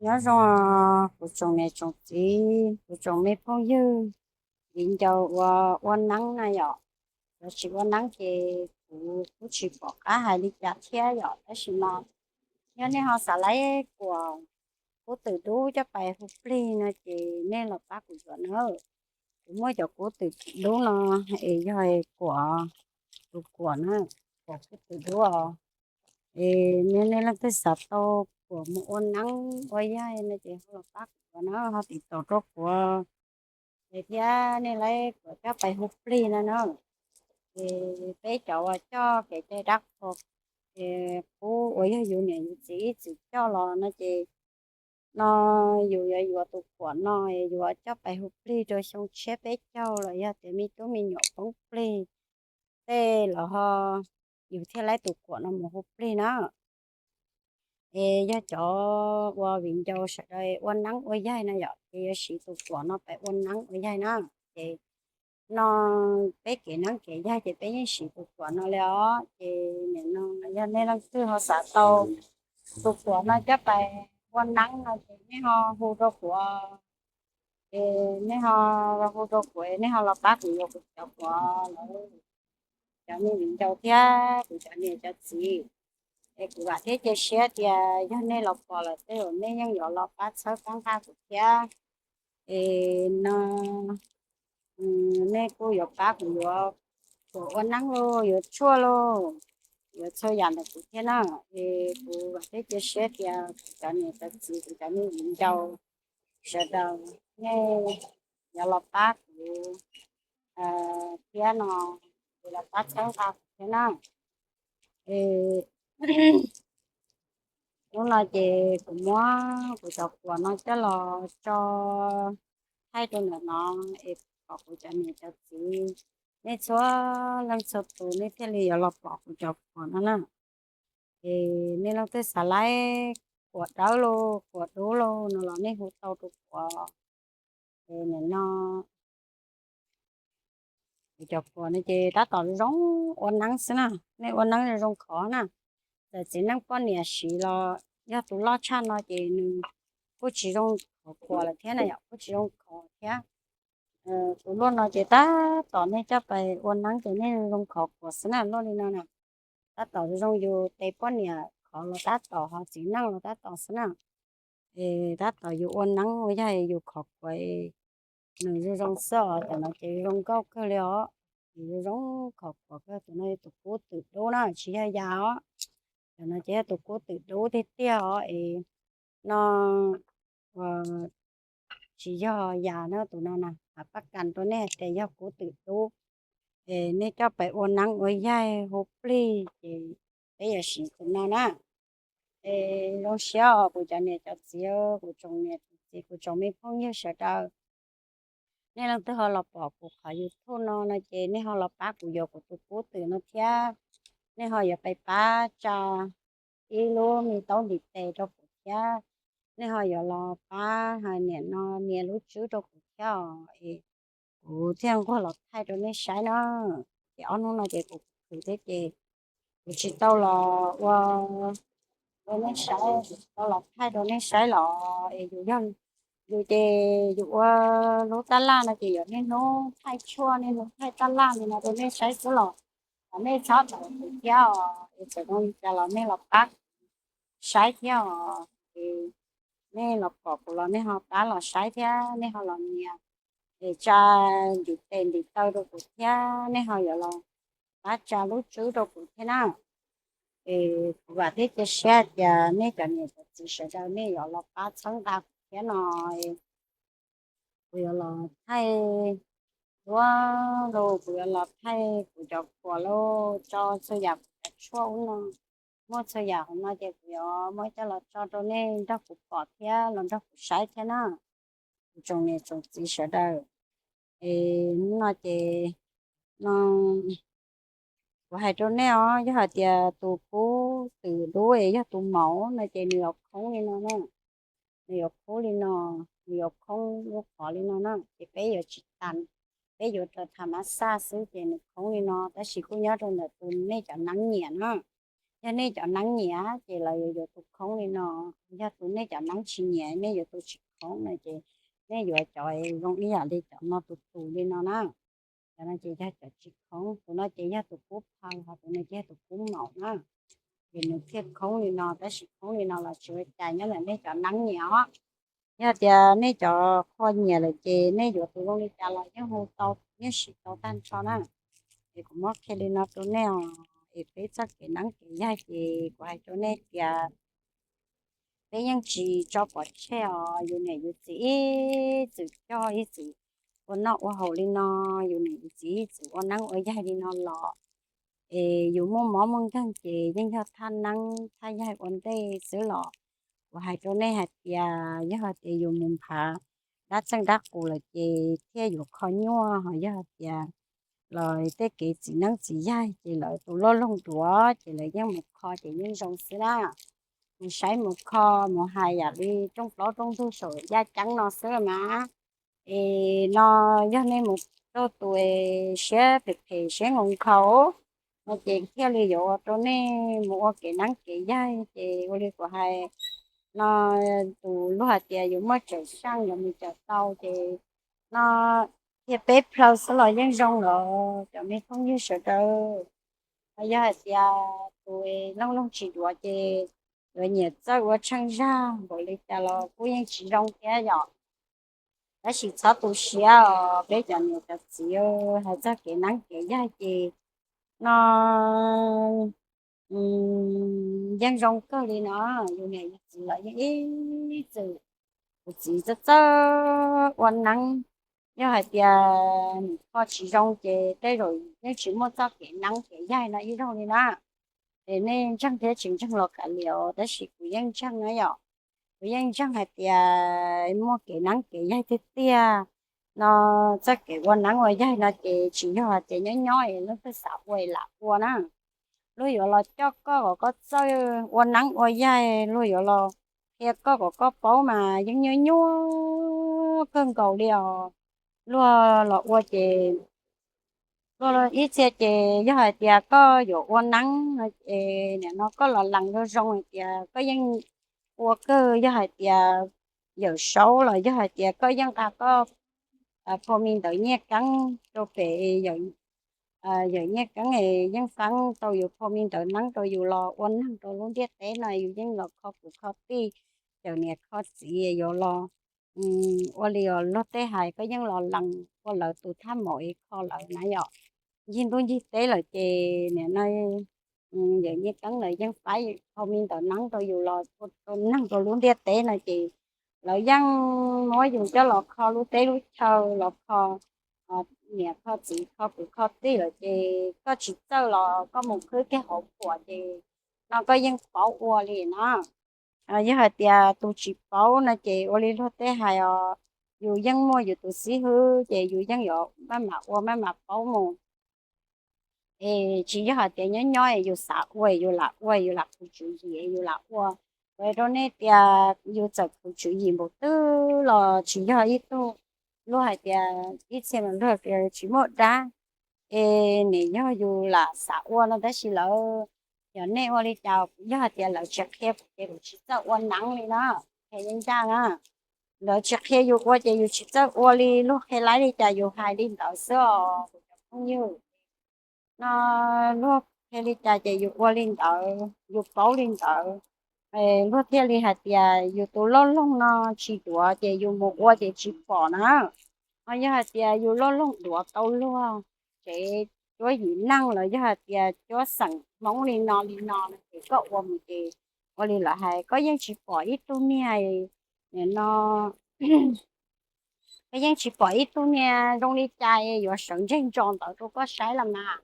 Nyob zoo kuv tsoom niam tsoom txiv, kuv tsoom me phooj ywg, viv ncaus uas ua neeb na yom. Cov tsis ua neeb ces kuv kuj tsis pom qab hais li cas thiab yom, tab sis mas yog nej ho xav laib kuam kub twm dub coj pais hu plig no ces nej los pab kuv yuav na. Kuv muaj cov kub twm dub no es yog kuam, tus kuam na, kuam kub twm dub os. Es nej leej twg xav tau kuam mus ua neeb ua yaig no ces ho los pab kuv yuav na, ho tiv tauj rau kuv. Es thiab nej laib kuam coj pais hu plig no na. Es peb cov uas coj kev cai dab qhuas, es qub uas yog yus niam yus txiv ib txwm coj los no ces no yus yuav yuav tus kuam no es yuav coj pais hu plig rau xyoo tshiab peb caug los yog tias me tub me nyuam poob plig tej los ho yus thiaj laib tus kuam no mus hu plig na. Es yog cov uas viv ncaus sawv daws ua neeb ua yaig na yom, ces yuav siv tus kuam no pais ua neeb ua yaig na. Ces no peb kev neeb kev yaig ces peb yeej siv tus kuam no li os. Ces nim no yog nej leej twg ho xav tau tus kuam no coj pais ua neeb no ces nej ho hu rau kuv, ces nej ho hu rau kuv, nej ho los pab kuv yuav kuv cov kuam lawm, cov me viv ncaus thiab kuv cov niam cov txiv. Es kuv vam thiab cia siab tias yog nej los pom lawm tej zaum nej yeej yuav los pab txhawb pab nqa kuv thiab. Es no nej kuj yuav pab kuv yuav kuam ua neeb lauj, yuav tshuaj lauj, yuav txhua yam ntawm kuv thiab na. Es kuv vam thiab cia siab tias kuv cov niam cov txiv, kuv cov me viv ncaus sawv daws nej yuav los pab kuv thiab no, yuav los pab txhawb nqa kuv thiab na. Es hnub no ces kuv muab kuv cov kuam no coj los tso thaij rau ntawm no es kom kuv cov niam cov txiv, nej txhua leej txhua tus nej thiaj li yuav los pom kuv cov kuam no na. Es nej leej twg xav laib kuam dawb los kuam dub los no los nej hu tau rau kuv. Es nim no kuv cov kuam no ces tab tom zoo ua neeb xwb na, nej ua neeb zoo khov na. Txawm txiv neej poj niam siv los yog tus loj tshaj no ces nws kuj tsis zoo khov kuam lawm thiab na yom, kuj tsis zoo khov thiab. Tus luaj no ces tab tom nej coj pais ua neeb ces nej zoo khov kuam xwb na, luaj li no na. Tab tom zoo yus tes poj niam khov los tab tom, ho txiv neej los tab tom xwb na. Es tab tom yus ua neeb ua yaig yus khov kuam, nws zoo zoo xwb os. Cov no ces zoo nkauj kawg li os, es zoo zoo khov kuam kawg. Tus no yog tus kub twm dub na, tsis yog yas os. Cov no ces yog tus kub twm dub tiag tiag os es no tsis yog yas na, tus no na, hav paj kas rau nej hais tias yog kub twm dub. Es nej coj pais ua neeb ua yaig hu plig ces peb yuav siv tus no na. Es zoo siab os kuv cov niam cov txiv, kuv tsoom niam txiv, kuv tsoom me phooj ywg sawv daws. Nej leej twg ho los pom kuv qhov YouTube no no ces nej ho los pab kuv yuav kuv tus kub twm no thiab. Nej ho yuav pab tsa ib lub me taub ntiv tes rau kuv thiab. Nej ho yuav los pab hais niam no nias lub tswb rau kuv thiab os, es kuv thiaj nquag los thaij rau nej saib na. Ces ob hnub no ces kuv khwv thiab ces kuv tsis tau los ua rau nej saib, tsis tau los thaij rau nej saib los es yus yog yus ces yus ua lub tab laj no ces yog niaj hnub thaij tshuaj niaj hnub thaij tab laj li no rau nej saib xwb los, nej txhob tawm kuv thiab os, es txawm zoo li cas los nej los pab saib thiab os. Nej los pom kuv los nej ho pab los saib thiab, nej ho los nias, es tsa ntiv tes ntiv taw rau kuv thiab, nej ho yuav los pab tsa lub tswb rau kuv thiab na. Es kuv vam thiab cia siab tias nej cov niam cov txiv sawv daws nej yuav los pab txhawb nqa kuv thiab no. Kuv yuav los thaij duab los, kuv yuav los thaij kuv cov kuam los, tso txhua yam kuv cov tshuaj ub no, muaj txhua yam hauv no ces kuv yuav muab coj los tso rau nej nrog kuv pom thiab los nrog kuv saib thiab na, kuv tsoom niam tsoom txiv sawv daws. Es hnub no ces no kuv hais rau nej os, yog hais tias tus kub twm dub es yog tus maum no ces nws yuav khoob li no na, nws yuav khoob li no, nws yuav khoob lub qhov li no na, ces peb yuav tsis tas, peb yuav raws tham mab xaj xwb ces nws khoob li no, tab sis kuj nyob rau ntawm tus nej cov neeb nyiam na. Yog nej cov neeb nyiam ces lawv yuav yuav tus khoob li no, yog tus nej cov neeb tsis nyiam nej yuav tus tsis khoob no ces nej yuav cov zoo ib yam li cov no tus tus li no na. Cov no ces yog cov tsis khoob, tus no ces yog tus kub phaw, ho tus no ces yog tus kub maum na. Ces nws thiaj khoob li no, tab sis khoob li no los tsis ua cas, nyob ntawm nej cov neeb nyiam os. Yog tias nej cov qhua nyiam lawm ces nej yuav tus zoo li cas los yeej hu tau, yeej siv tau tag nrho na. Es kuv muab qhia li no rau nej os, es peb txoj kev neeb kev yaig ces kuv hais rau nej tias peb yeej tsis tso pov tseg os. Yus niam yus txiv ib txwm coj ib txwm ua noj ua haus li no, yus niam yus txiv ib txwm ua neeb ua yaig li no los, es yus muaj mob muaj nkeeg ces yeej yog thaj neeb thaj yaig ua ntej xwb los. Kuv hais rau nej hais tias yog hais tias yus mus nphav dab txeej dab qus lawm ces thiaj yuav kho nyuaj, ho yog hais tias los tej kev txiv neeb txiv yaig ces lawv tus loj loog duav ces lawv yeej mus kho ces yeej zoo xwb na. Mus saib mus kho, mus hais yam li rooj plaub rooj ntug saum yaj ceeb no xwb mas. Es no yog nej mus rau tus siab phem phem siab nkaus nkhaus no ces thiaj li yuav ua rau nej mus ua kev neeb kev yaig ces ua li kuv hais no, tus luag hais tias yus muaj cawm seej yuav mus cawm tau ces no thiaj peb plhaw xwb los yeej zoo los cov me phooj ywg sawv daws. Yog hais tias tus looj loog tsis duav ces yuav nyiam txawj ua tsheej zag npaum li cas los kuj yeej tsis zoo thiab yom. Tab sis txhob tu siab os peb cov niam cov txiv, hais txog kev neeb kev yaig ces no yeej zoo kawg li no. Yus niam yus txiv los yeej ib txwm, kuv txiv txawj txawj ua neeb, yog hais tias nws kho tsis zoo ces tej zaum yeej tsis muaj txoj kev neeb kev yaig no ib zaug li na. Es nej ntseeg thiab tsis ntseeg los kav liam, tab sis kuv yeej ntseeg na yom. Kuv yeej ntseeg hais tias muaj kev neeb kev yaig tiag tiag no, txoj kev ua neeb ua yaig no ces tsis yog hais tias nyob nyob es leej twg xav ua es lam ua na. Luag yuav los coj koj kom koj txawj ua neeb ua yaig, luag yuav los qhia koj kom koj paub mas yeej nyuaj nyuaj kawg nkaus li os. Luag los ua ces luag ib txhia ces yog hais tias koj yuav ua neeb no ces nim no koj los lees zoo zoo hais tias koj yeej ua kawg, yog hais tias Yawm Saub los yog hais tias koj yeej nqa koj phau me ntawv nyiaj keeb rau pem, yawm nyiaj keeb es yeej feeb tau yus phau me ntawv neeb rau yus los ua neeg rau lub ntiaj teb no, yus yeej los kho kwv kho tij, cawm niam kho txiv, yuav los ua li luag tej hais koj yeej los lees ua lawv tus thaj maum es kho lawv na yom. Ncig ntuj ncig teb lawm ces nim no yawm nyiaj keeb lawv yeej faib phau me ntawv neeb rau yus los ua rau neeg rau lub ntiaj teb no ces lawv yeej muab yus coj los kho lub teb lub chaw, los kho niam kho txiv kho kwv kho tij lawm ces koj tsis txawj los koj mus khwb kiag hauv phuam ces no koj yeej paub ua li no. Yog hais tias tus tsis paub no ces ua li luag tej hais os, yus yeej muaj yus tus xib hwb ces yus yeej yuav maj mam ua maj mam paub mus. Es tsis yog hais tias nyob nyob es yus xav ua es yus lam ua, yus lam khuv tswv yim es yus lam ua. Kuv hais rau nej tias yus txawm khuv tswv yim npaum twg los tsis yog ib tug, luag hais tias ib txhia mas luag tias tsis muaj dab, es nim yog yus lam xav ua no tab sis lawv, yog nej ua li cas, yog hais tias lawv tsis qhia kuv ces kuv tsis txawj ua neeb li na, qhia yeej ncaj na. Lawv tsis qhia yus ua ces yus tsis txawj ua li, luag qhia laib li cas yus hais li ntawd xwb os kuv cov phooj ywg. No luag qhia li cas ces yus ua li ntawd, yus paub li ntawd. Luag thiaj li hais tias yus tus loj loog no tsis duav ces yus mus ua ces tsis pom na. Ho yog hais tias yus loj loog duav tau luag tsev cuab yim neej los yog hais tias cuab xeem Hmoob li no li no no ces koj ua mus ces ua li lawv hais koj yeej tsis pom ib tug niag, nim no koj yeej tsis pom ib tug niag zoo li cas yuav sawv ntseg ntso ntawd rau koj saib los mas.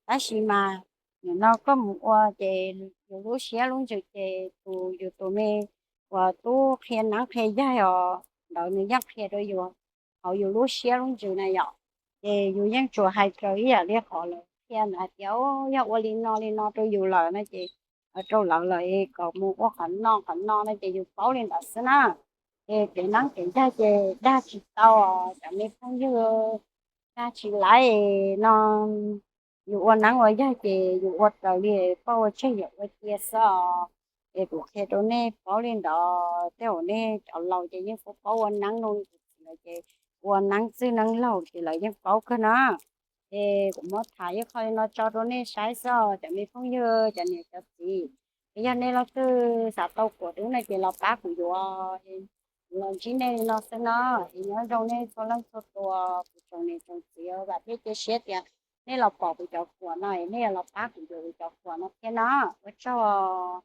Tab sis mas nim no koj mus ua ces yus lub siab lub ntsws ces tus yus tus me uas tub qhia neeb qhia yaig os ntawd nws yeej qhia rau yus hauv yus lub siab lub ntsws na yom. Ces yus yeej tsuas hais raws ib yam li qhov lawv qhia ntawd hais tias yog ua li no li no rau yus lawm no ces rau lawv lawm es kom mus ua qhov no qhov no no ces yus paub li ntawd xwb na. Ces kev neeb kev yaig ces dag tsis tau os cov me phooj ywg, dag tsis laiv no. yus ua neeb ua yaig ces yus ua raws li poj ua tseg yawm ua cia xwb os. Es kuv qhia rau nej paub li ntawd, tej zaum nej cov laus ces yeej paub paub ua neeb zoo li kuv txiv lawv ces ua neeb txwj neeb laug ces lawv yeej paub kawg na. Es kuv muab tham ib qho li no tso rau nej saib xwb os cov me phooj ywg, cov niam cov txiv. Es yog nej leej twg xav tau kuam dub no ces los pab kuv yuav, kuv los ntsib nej li no xwb no. Es nyob zoo nej txhua leej txhua tus, kuv tsoom niam tsoom txiv vam thiab cia siab tias nej los pom kuv cov kuam no es nej yuav los pab kuv yuav kuv cov kuam no thiab no. Ua tsaug os.